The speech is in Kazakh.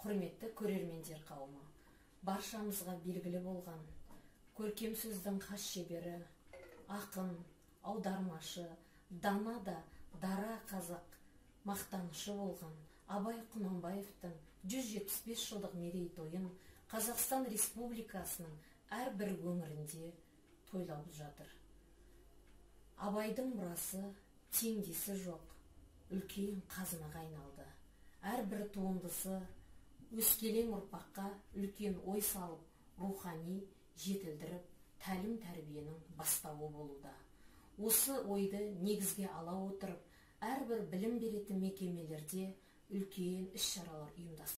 Құрметті көрермендер қауымы, баршамызға белгілі болған көркем сөздің хас шебері, ақын, аудармашы, дана да дара қазақ мақтанышы болған Абай Құнанбаевтың 175 жылдық мерейтойын Қазақстан Республикасының әрбір өңірінде тойлап жатыр. Абайдың мұрасы теңдесі жоқ үлкен қазынаға айналды. Әрбір туындысы өскелең ұрпаққа үлкен ой салып, рухани жетілдіріп, тәлім тәрбиенің бастауы болуда. Осы ойды негізге ала отырып, әрбір білім беретін мекемелерде үлкен іс-шаралар ұйымдастырылды.